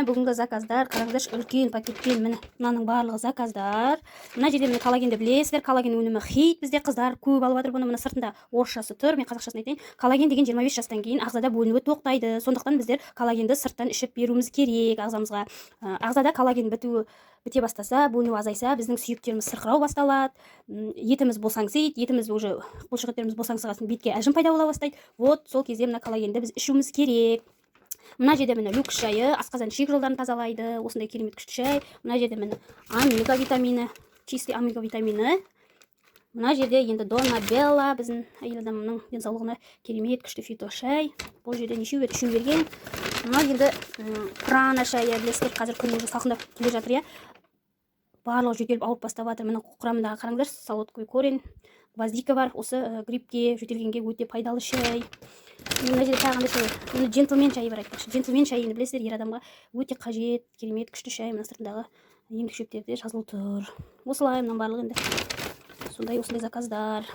Бүгінгі заказдар, қараңыздаршы, үлкен пакетпен. Міне, мынаның барлығы заказдар. Мына жерде, міне, коллагенді білесіздер, коллаген өнімі хит бізде, қыздар көп алып жатыр бұны. Мына сыртында орысшасы тұр, мен қазақшасын айтайын. Коллаген деген 25 жастан кейін ағзада бөлінуі тоқтайды, сондықтан біздер коллагенді сырттан ішіп беруіміз керек ағзамызға. Ағзада коллаген біте бастаса, бөліну азайса, біздің сүйектеріміз сырқырау басталады, етіміз босаңсиды, етіміз уже, бұлшықеттеріміз босаңсыған, бетке әжім пайда бола бастайды. Вот сол кезде мына коллагенді біз ішуіміз керек. Мына жерде, міне, люкс шайы, асқазан ішек жолдарын тазалайды, осындай керемет күшті шай. Мына жерде, міне, омега витамині, чистый омега витамині. Мына жерде енді Дона Белла, біздің әйел адамның денсаулығына керемет күшті фито шай. Бұл жерде нешеу бер, үшеу берген. Мына енді прана шайы. Білесіздер, қазір күн уже салқындап келе жатыр, иә, барлығы жөтеліп, ауырып бастап жатыр. Міне, құрамындағы, қараңыздаршы, солодковый корень, гвоздика бар. Осы гриппке, жөтелгенге өте пайдалы шай. Мына жерде тағы қандай шай бар? Міне, джентльмен шайы бар. Айтпақшы, джентльмен шайы енді, білесіздер, ер адамға өте қажет, керемет күшті шай. Мына сыртындағы емдік шөптерде жазылып тұр. Осылай, мынаның барлығы енді сондай, осындай заказдар.